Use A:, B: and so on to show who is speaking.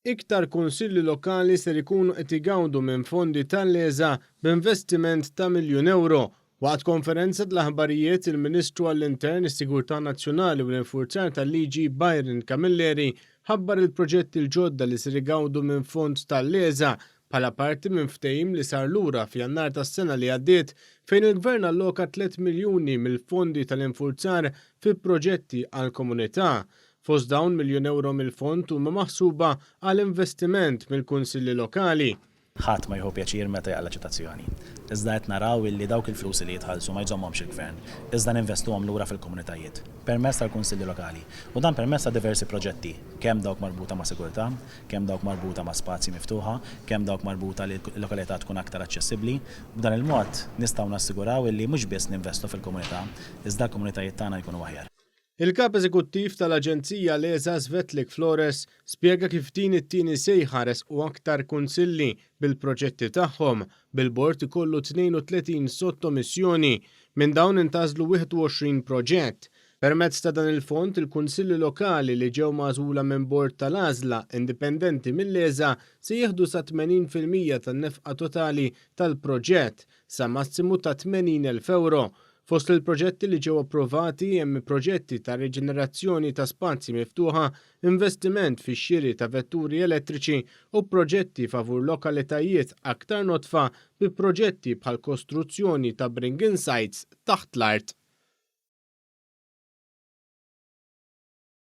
A: Iktar kunsilli lokali ser ikunu qed igawdu minn fondi tal-LESA b'investiment ta' miljun ewro. Waqt konferenza tal-aħbarijiet, il-Ministru għall-Intern, is-Sigurtà Nazzjonali u l-Infurzar tal-Liġi Byron Camilleri ħabbar il-proġetti l-ġodda li ser igawdu minn fond tal-LESA bħala parti minn ftehim li sar lura f'Jannar tas-sena li għaddiet fejn il-Gvern alloka 3 miljuni mill-fondi tal-infurzar fi proġetti għall-komunità. Fost dawn, miljun ewro mill-fond huma maħsuba għal investiment mill-kunsilli lokali.
B: Ħadd ma jieħu pjaċir meta jaqla' ċitazzjoni. Iżda qed naraw illi dawk il-flus li jitħallsu ma jżommhomx il-Gvern, iżda ninvestuhom lura fil-komunitajiet, permezz tal-kunsilli lokali. U dan permezz ta' diversi proġetti, kemm dawk marbuta ma' sigurtà, kemm dawk marbuta ma' spazji miftuħa, kemm dawk marbuta li l-lokalità tkun aktar aċċessibbli. B'dan il-mod nistgħu nassiguraw illi mhux biss ninvestu fil-komunità, iżda l-komunitajiet tagħna jkunu aħjar.
A: Il-Kap Eżekuttiv tal-Aġenzija l-ESA Svetlik Flores spjega kif din it-tieni sejħa resqu aktar kunsilli bil-proġetti tagħhom, bil-bord ikollu 32 sottomissjoni. Minn dawn intgħażlu 21 proġett. Permezz ta' dan il-fond, il-kunsilli lokali li ġew magħżula minn bord tal-għażla indipendenti mill-ESA se jieħdu sa 80% tan-nefqa totali tal-proġett, sa massimu ta' 80,000 ewro. Fost il-proġetti li ġew approvati hemm proġetti ta' riġenerazzjoni ta' spazji miftuħa, investiment fix-xiri ta' vetturi elettriċi u proġetti favur lokalitajiet aktar nodfa bi proġetti bħal kostruzzjoni ta' bring-in sites taħt l-art.